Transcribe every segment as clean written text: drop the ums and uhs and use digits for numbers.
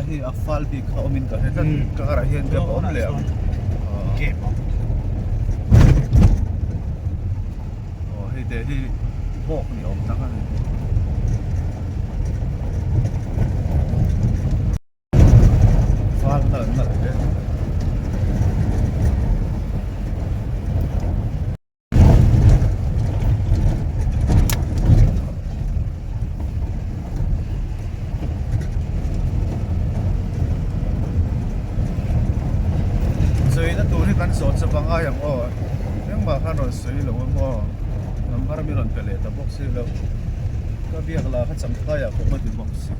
Helai hi a fal bik kha awmin ka hre tlat karah hian gap a awm leh ang. Gap a awm. Aw hei te hi bawk ni awm tak a ni. Fal nalh nalh hle. Sawina tur hi kan zawh chawp a ngai ang aw engmah khan rawn sawi lo ang aw number mi rawn pe leh ta bawk si lo ka biak lah kha champhai ah pawh ka ti bawk si.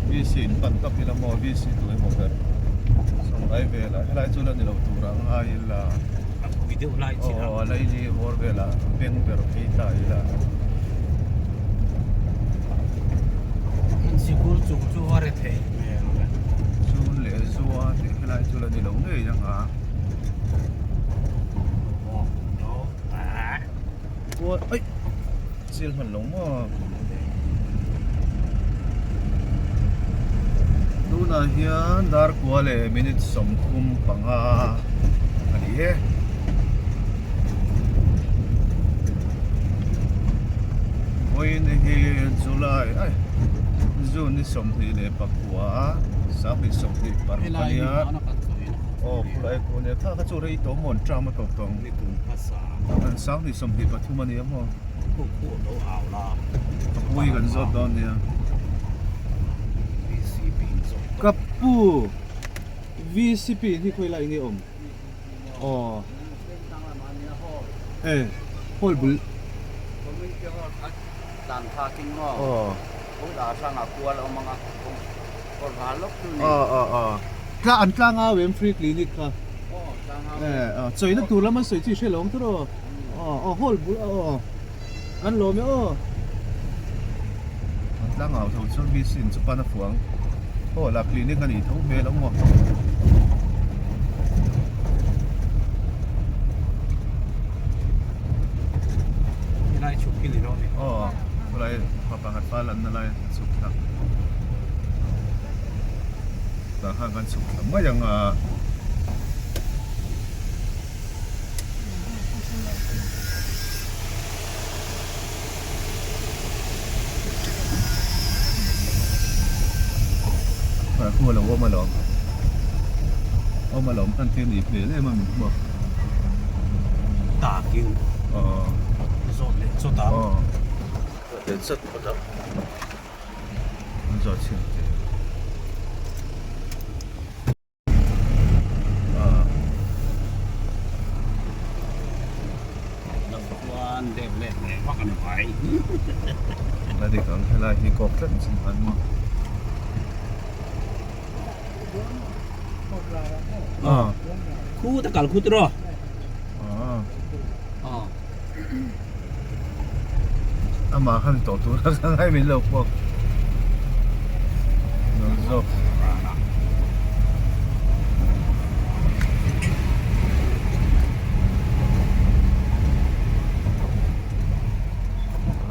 VC in pan tawp ila maw VC tu emaw ber Sawmlai velah helai chu la ni lo tur ang ngai ila A pui deuh lai chin a. Aw a laili bawr velah beng ber phei ta ila. Hmun sikul chung chu a re thei hmel ve. Chun leh zua tih helai chu la ni lo ngei ang a. Aih Chil hman lo maw? Tunah hian dar kua leh minute 35 a ni e. Vawiin hi July ai June ni 29 2025 a nia. Aw khulai khu ania kha kha chu rei tawh maw an term a tawp tawh ang. 2023 a nia maw. Ka pu hi kan zawt dawn nia. Ka pu VCP hi khawi lai nge awm? Aw e hall bul aw aw aw tla an tlang au em free clinic kha e chawina tur lama sawi chi hre lo ang tawh aw. Aw aw hall bul aw aw kan lawm e aw an tlang au tho chuan mi sin chu pan a fuang hall ah clinic a nih tho hmel ang maw. Helai chhuk hi ni lo ni. Aw khawlai pa pakhat pa lanna lai chhuk thlak tah khan kan chhuk thla mai ang a. Khu a lo awm alawm awm alawm kan thil nih hmel em a min hmuak takin aw zawt leh chawt ang aw zawt leh chawt phawt ang an zawt chhin teh. La dik ang helai hi kawk tlat chin an maw ah khu ta kal khu tro ah ah amah khan tawh tur a ka ngai min lo pawh lo zawk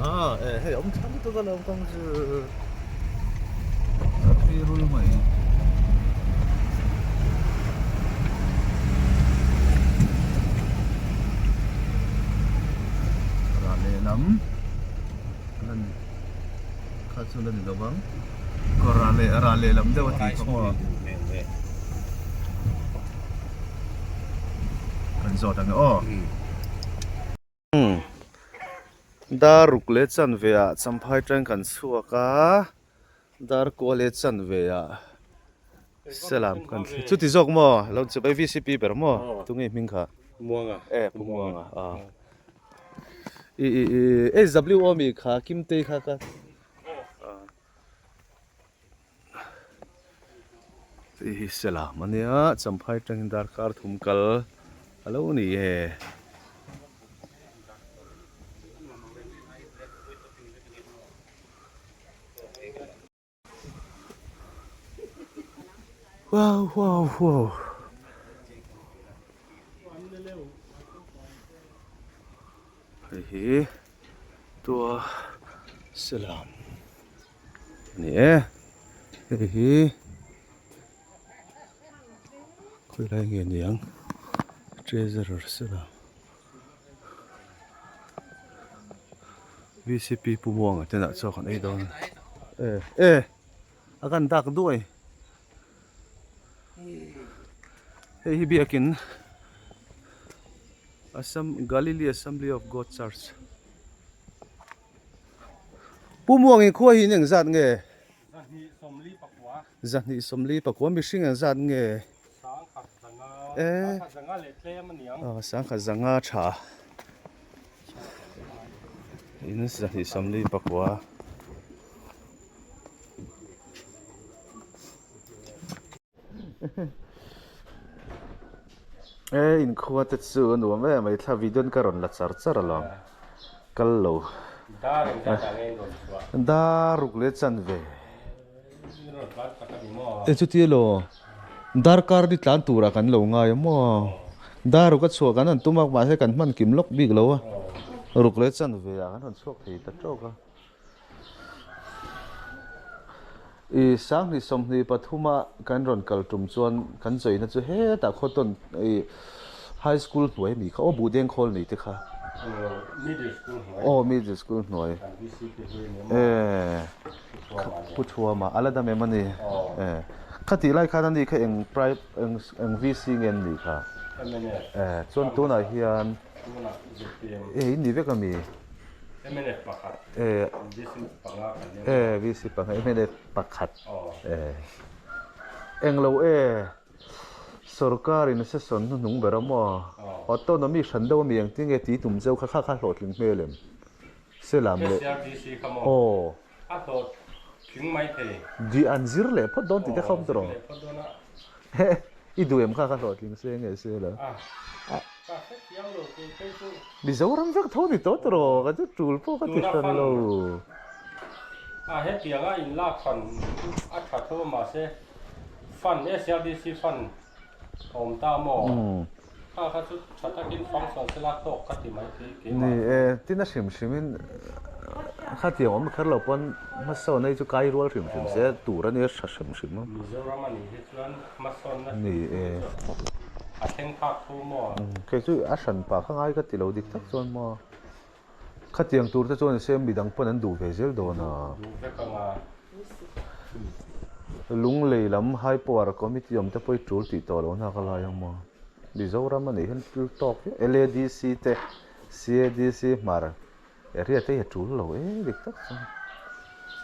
ah e hei awm tha lutuk a lo kawng chu a phei rul mai. Rah lehlam lan kha chu la ni lo vang kawr rah leh rah lehlam deuh a tih kha maw kan zawt ang e aw dar ruk leh chanve ah champhai tang kan chhuak a dar kua leh chanve ah Selam kan thlir chuti zawk maw lo chu bai VCP ber maw tunge hming kha Muanga e Pu Muanga a i i i SWO mi kha Kimtei kha ka hei hi Selam ania Champhai tangin darkar thum kal alo ni e. Wow wow wow Hei hi tua selam. Ni e, hei hi khawilai nge niang treasurer sela vcp pu muanga te nah chuak an ei dawn e e a kan dak duai hei hi biakin Assam Galilee Assembly of God Church. Pu Muangin khua hi in engzat nge? 224 mihring engzat nge? E sangkhat zanga tha in 244. E inkhua te chu a nuam em mai thla video ka rawn la char char alawm kal lo dar ruk leh chan ve e chuti elaw dar kar ni tlan turah kan lo ngai a maw dar ruk a chhuah kan han tum a mahse kan hman kim lawk bik lo a ruk leh chan ve ah kan rawn chhuak thei ta tawk a. I 2023 a kan rawn kal tum chuan kan chawina chu hetah khawtawn i high school hnuai ami kha aw Buhdeng khawl nei te kha aw middle school hnuai e Pu Thuama a la dam em ani e khatih lai khan ani kha eng eng VC nge an nih kha e chuan tunah hian E in ni vek ami? MNF pakhat. E VC panga kan ni. E VC panga MNF pakhat. E englo e sorkar in session hnuhnung ber a maw? Autonomy hran deuh ami engtin nge tih tum cheu kha kha kha hlawhtling hmel em? Selam leh. SRDC kha maw? Aw. A hlawhtling mai thei. Di an zir leh phawt dawn tih te kha awm tawh rawh. Aw zir leh phawt dawn a. I duh em kha ka hlawhtling se nge se lo. A ka hrethiam lo kei phei chu. Mizoram vek tho ni tawh tawh ka chu tul pawh ka ti hran lo. A hetianga in lak hran chu a tha tho a mahse fund SRDC fund a awm ta maw? Kha kha chu tha takin function se la tawk ka ti mai kei keimah. Ni e, tin a hrim hrimin khatiang awm kher lo pawn hmasawn hei chu kai rual hrim hrim se tur a nia tha hrim hrim a. Mizoram a nih hi chuan hmasawnna hrim hrim chu a thleng phak tho maw? Kei chu a hran pah kha ngai ka ti lo dik tak chuan maw. Khatiang tur te chuan se midang pawn an duh ve zel dawn a. Duh vek ang a. Lunglei lam High Power Committee awm te pawh i tul tih tawh lo hna ka lai ang maw. Mizoram a nih hian tul tawk viau. LADC te, CADC hmar area te hi a tul lo e dik tak chuan.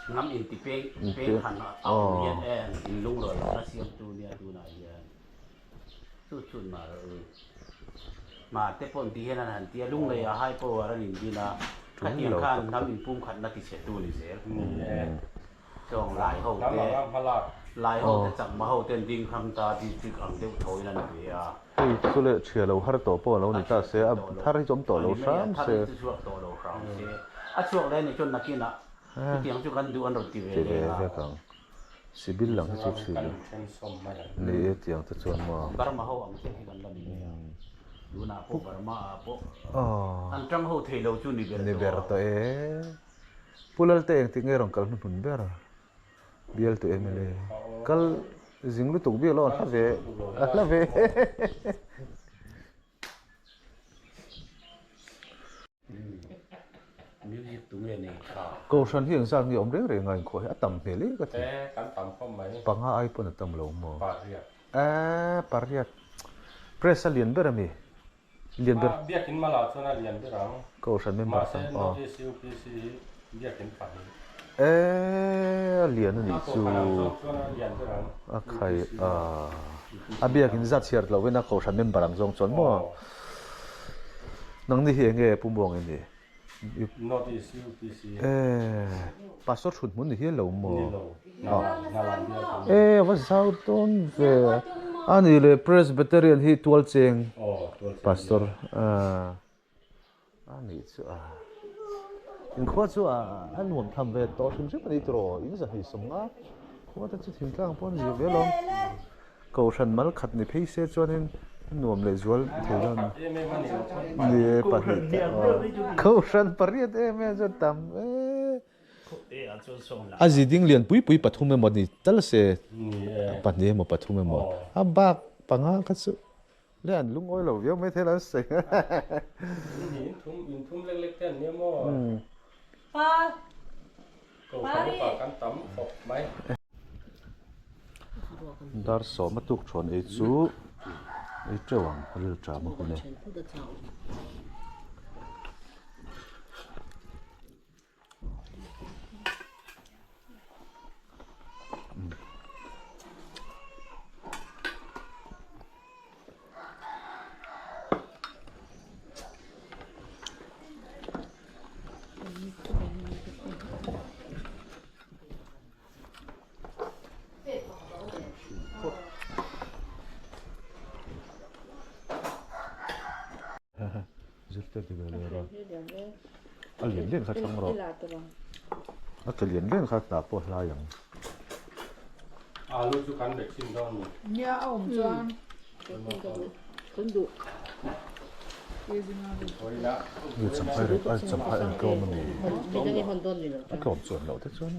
Hnam inti peng peng han a awm hian em in lungrual lohna siamtu nia tunah hian. Chu chhun mah rawh u. Mah te pawh ti hian an han ti a, Lunglei ah high power an indin a, khatiang khan hnam inpumkhatna ti chhe tu ni zel. Chuang lai ho te, lai ho te chakma ho ten ding hrang ta district ang deuh tho in an pe a. Hei chu leh ṭhia lo har tawh pawh a lo ni ta se, a thar hi chu awm tawh lo hram se. A ni mai a, thar hi chu chhuak tawh lo hram se. A chhuak leh anih chuan nakinah chutiang chu kan duh an rawn ti ve leh a. Sibil lang hi chu chhui lo. Ni e tiang te chuan maw. Burma ho ang chiah hi kan la ni mai a. Tunah pawh Burma ah pawh an tang ho thei lo chu ni ber tawh a. Ni ber tawh e. Pu Lalte engtik nge rawn kal hnuhnun ber a? Bialtu mla. Kal zing lutuk biak lo a hla ve a hla ve. Kohhran hi engzat nge awm reng reng a inkhawh hi a tam hmel e ka ti. Panga ai pawn a tam lo maw? Eee pariat. Press a lian ber a mi? Lian ber. Kohhran member tam aw. Eee a lian a nih chu. A khai a. A biakin zat chhiar lo in a kohhran member ang zawng chuan maw? Nangni hi enge Pu Muang i nih? North East UPC. Eee Pastor thut hmun ni hial lo maw? Ni lo. Hnalam bial kan ni. Eee a va zau dawn ve. A nih leh Presbyterian hi Tualcheng Pastor a nih chu a. Inkhua chu a nuam tham ve tawh hrim hrim a ni tiraw? In 250 khua te chu thingtlang pawh an zir ve alawm. Kohhran mal khat ni phei se chuanin a nuam leh zual thei dawn. Ni e pahnih te aw. Kohhran pariat em em chuan tam e. A ziding lian pui pui pathum emaw ni tal se pahnih emaw pathum emaw a bak panga kha chu le an lungawi lo viau mai thei la an sawi. Dar sawma tuk thawn ei chu ei teuh ang rilṭam a hun e. Zirte ti ve leh rawh. A lian lian kha thlang rawh. A ke lian lian kha tah pawh hlai ang. Alu chu kan vaccine dawn ni. Nia a awm chuan. Kan duh. Ni champhai rep a champhai an tlawm a ni. A tlawm chuan loh te chuan.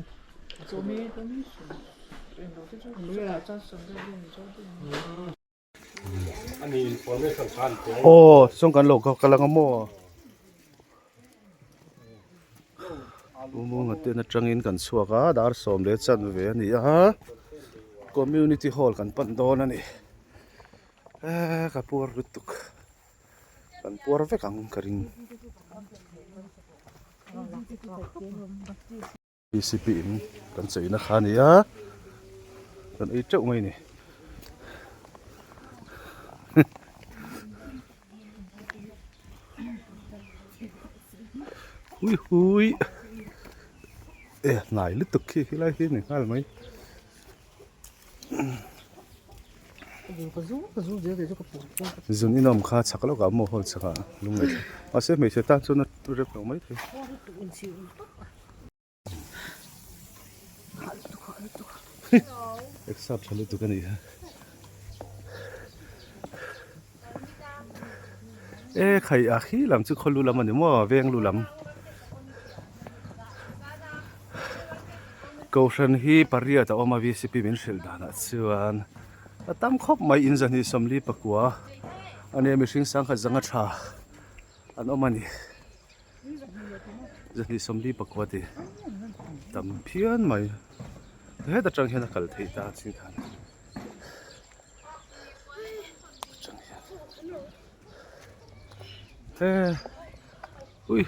Aw sawng kan lo kal anga maw Umunga ten atangin kan chhuak a dar sawm leh chanve a ni a community hall kan pan dawn a ni eee ka puar lutuk kan puar vek ang ka ring. P_c_p in kan cheina kha a ni a kan ei teuh mai a ni hui hui e hnai lutuk khi helai hi a ni nghal mai. Zun inawm kha chak lawkah maw hall chakah lung ngaih thlak mahse hmeichhe tan chuan a rep lo maithei. Exam tha lutuk a nih kha. E khai a khi lam chu khawlu lam a ni maw veng lu lam. Kohhran hi pariat a awm a vcp min hrilh danah chuan a tam khawp mai in zahnih sawmli pakua a nia mihring sangkhat zanga tha an awm a ni. Zahnih sawmli pakua tih tam phian mai heta tang hian a kal theih ta chin khan atang hian he ui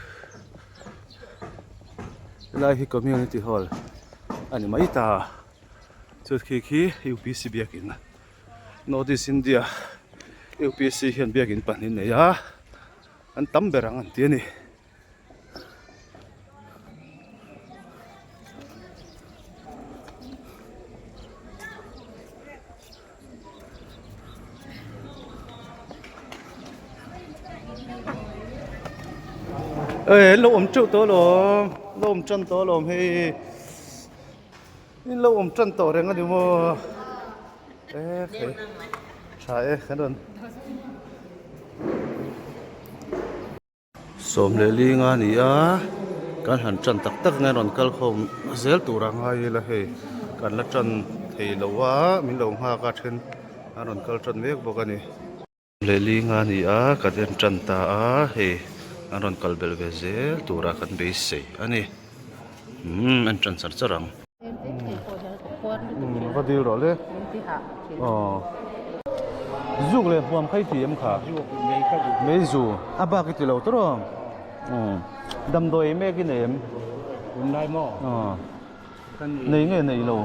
helai hi community hall a ni mai ta chu khi khi U_P_C biakin north east India U_P_C hian biakin pahnih a nei a. An tam ber ang an ti a ni. Ê lo awm teuh tawh alawm lo awm tan tawh alawm hei in lo awm tan tawh reng a ni maw e khai tha e kan rawn Sawm leh ling a ni a kan han tan tak tak nge rawn kal khawm zel tur a ngai ila hei kan la tan thei lo a min lo nghak a then an rawn kal tan mek bawk a ni. Leh ling a ni a kan en tan ta a hei an rawn kal belh ve zel tur a kan beisei a ni umm en tan char char ang. Va dil rawh le aw zuk leh huam kha i ti em kha mei zu a bak i ti lo tawrh aw damdawi ei mek i nei em aw nei nge nei lo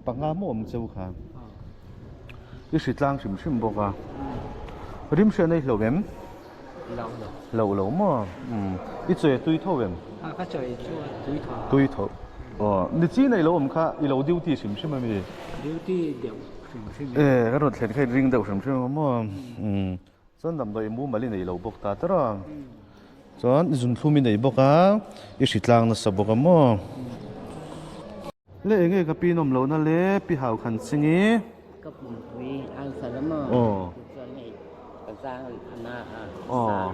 panga maw awm cheu kha i hritlang hrim hrim bawk a rim hriat na i hlauh em. Lo lo maw? Umm. I chawi a tui tho em? A ka chawi chu a tui tho. Tui tho. Aw, ni chi nei lo awm kha i lo duty hrim hrim ami? Duty deuh hrim hrim e. E, ka rawn thlen kha in ring deuh hrim hrim a maw? Umm. Chuan damdawi mumal i nei lo bawk ta tawrh a. Chuan zunthlum i nei bawk a, i hritlang nasa bawk a maw? Le enge ka pi nawm lohna le pi hau khan ching i. Ka pumpui an sal a maw? Aw. Chuan hei ka zang a na a. Aw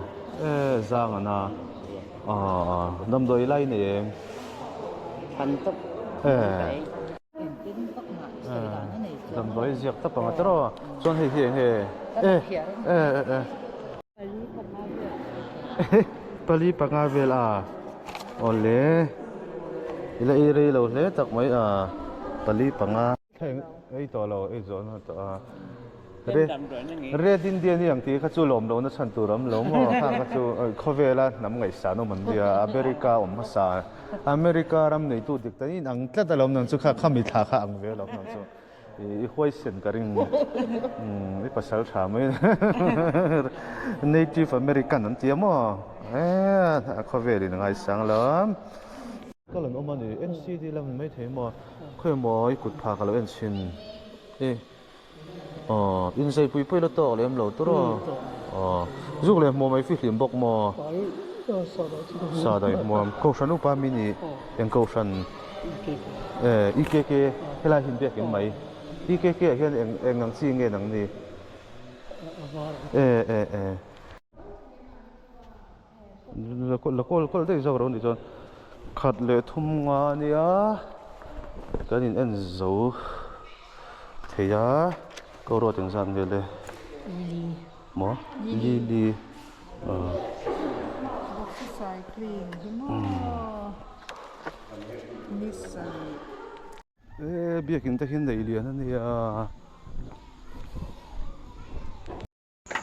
e zang a na. Damdawi lai nei em? Pan tawp ka ei. Engtin vak mah sawi dan a nei chuang. Damdawi ziak tawp ang a tiraw? Chuan hei hi eng nge? E e e. Pali panga vel. Pali panga vel a. Awle. I la ei rei lo hle tak mai a. Pali panga. Thleng ei tawh lo ei zawh na tawh a. Red Indian hi ang tih kha chu lawm lohna chhan tur awm lo maw? Khang kha chu khawvela hnam ngaihsan awm an nia, America awm hmasa, America ram neitu dik tak in ang tlat alawm nang chu kha khami thla kha ang ve alawm nang chu i huaisen ka ring i pasal tha mai Native American an ti a maw? E khawvelin a ngaisang alawm. Ka lan awm a ni, NCD lam ni maithei maw? Khawimaw i kut pha ka lo en chhin e. Aw, inzei pui pui la tawk lem lo tur aw. Aw, zuk leh hmuam ai fihlim bawk maw? Sa dai hmuam. Kohhran upa mi nih eng kohhran? E, EKK, helai hi biakin mai. EKK ah hian eng eng ang chi nge nang ni? E, e, e. La kawl kawl daih zawk ro nih chuan khat leh thum nga a nia kan in en zo thei a ko ruat engzat nge le maw li li ah e biakin te khi nei lian a nia.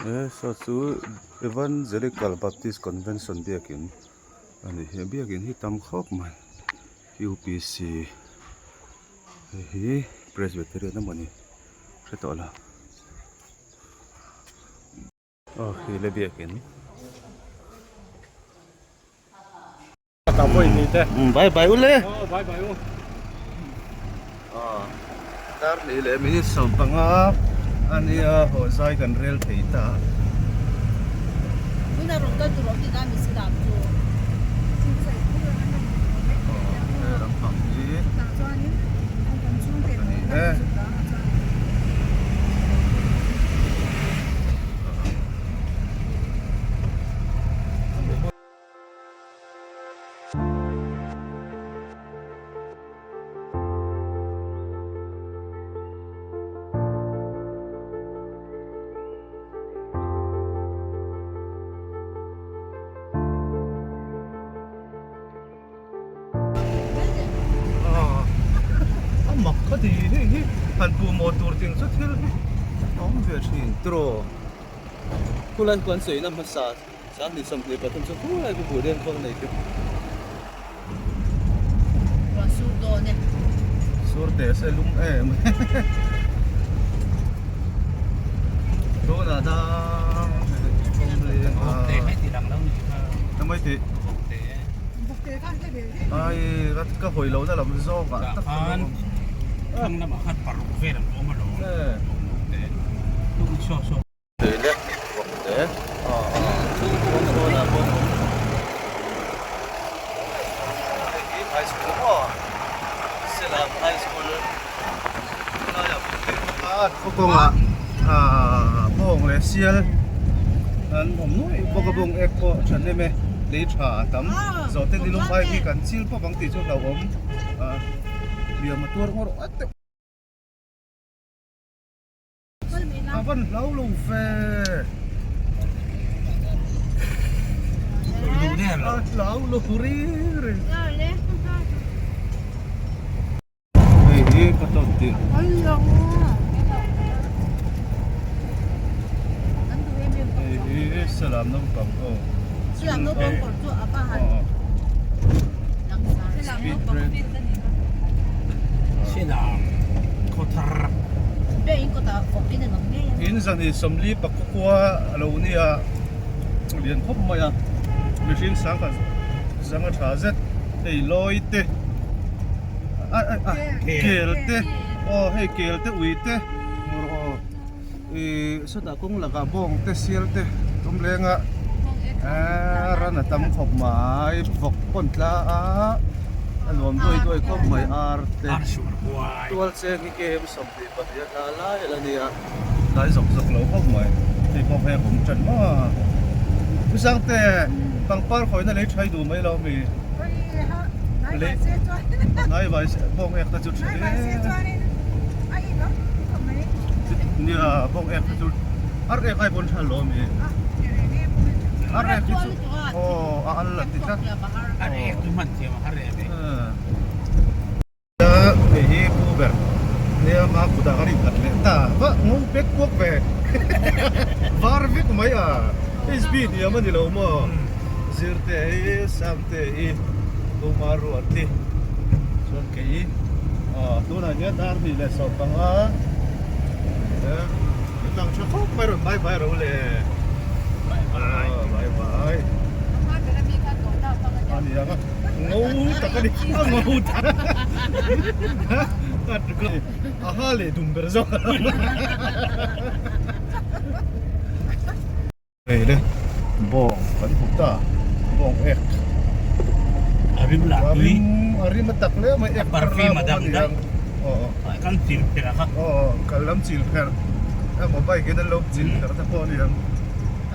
He saw chu Evangelical Baptist Convention biakin a ni hi biakin hi tam khawp mai U_P_C hei hi Presbyterian emaw ni hre tawh lo aw hi le biakin. Bye bye u le. Bye bye u. Dar hnih leh minute 15 ania haw zai kan rel thei ta. Tuna rawn kal tur awm tina mi silam chu. He lampang hi a ni e. A mak kha ti hei hi han puh maw tur ting chu thil hi a awm ve thin tiraw khulai kan sawi na hmasa. Sanghnih 23 chu khulai khu buh den khawl nei te. Ruah sur dawn e. Sur teh se lum em. Tunah dang leng a. Amai tih. Ai ka hawi lo na lam zawk ah tak khan thlang lamah khan paruk vel an awm alawm. Tui lek vawk te kawng zawnah pawh hei hi high school maw Selam high school khawlaiah pawh theih bawk a khaw kawngah aaa bawng leh sial an awm nuaih bawk a bawng ek pawh thahnem e lei tha a tam zawh te nilum phai khi kan chil pawp ang tih chu hlauhawm a hliam a tuar ngawr ngawt deuh. A van hlau lo ve. A hlau lo ri ri. Hei hi ka tawn tirh. Hei hi salam naupang aw. Salam naupang kawr chu a va han Speed break. Salam khawthar. In zan hi 40 pakua a lo nia lian khawp mai a mihring sang khat zang a tha zet hei lawi te a a kel te aw hei kel te ui te aw Ih sawtah kawng lakah bawng te sial te awm leng a eee ran a tam khawp mai vawk pawn tla a a nuam duai duai khawp mai ar te tual cheng hi kem 22 a hla lai a la nia tlai zawk zawk lo khawp mai hei pawh hei a awm tan maw a. Pu Sangte, pangpar khawina lei tha i duh mai lo mi? Hnai vai se bawng ek te chu tha hle. Nia, bawng ek te chu ar ek ai pawn tha lo mi? Ar ek hi chu aw a al an ti tlat. Ar ek chu hman thiam a har em e. Hei hi pu ber nia ma kutah kan innghat leh ta va ngo pek kuak ve var vek mai a HB hniam a ni lo maw Zirte hi Sangte hi Kuma Ruati chuan kei tunah hian dar hnih leh 15 tlang tha khawp mai rawn bye bye ro le bye bye bye a ni ang a. Ngo tak a ni, a ngo tak a ha leh dum ber zawk a lo Hei le bawng kan hmu ta, bawng ek A rim lah tui. A rim a tak hle mai ek Perfume a dang daih. Kan chil pherh a kha. Aw kal lam chil pherh emaw bike in an lo chil pherh te pawh a ni ang.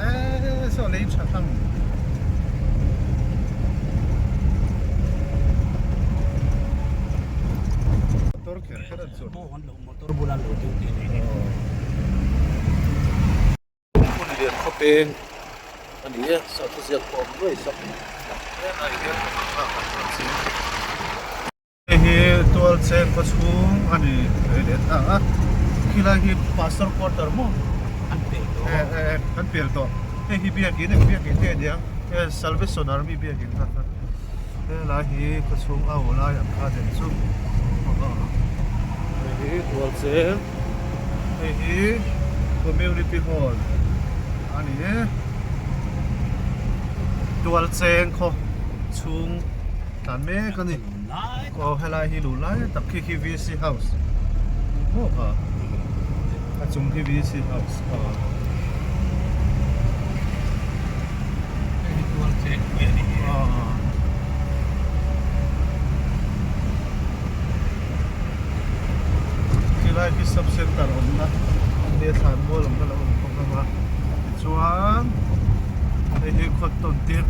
Eee saw lei tha hlâng. Motor kher kher an chuan. Pawh an lo motor bula lo duty a nih hi. Hmun lian khaw peng a ni e, saw thuziak pawh a awm nuai sak. Helai hian motor car kan rawn ching. Hei hi tual cheng khaw chhung a ni ve leh ta a, khilai hi pastor quarter maw? An pel tawh. Eh eh eh an pel tawh. Hei hi biakin eng biakin nge aniang eh Salvation Army biakin kha kha helai hi khaw chhung a aw lai ang kha den chu hei hi tual cheng hei hi community hall a ni e tual cheng khaw chhung tlan mek a ni. Aw helai hi luh lai tak khi khi VC house maw kha a chung khi VC house aw hei hi tual cheng pui a ni hi aw khilai khi sub center awmna nia thlan mual ang kha lo awm bawk ang a tichuan hei hi khawt tawn tir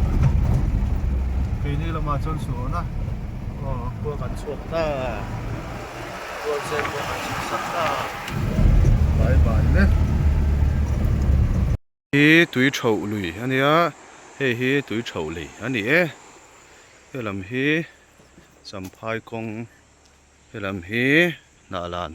keini lamah chuan sawn a. Aw khua kan chhuak ta tual chen pawh kan chhuk sak ta bye bye le. Hi tui tho lui a nia hei hi tui tho lei a ni e helam hi champhai kawng helam hi hnah lan.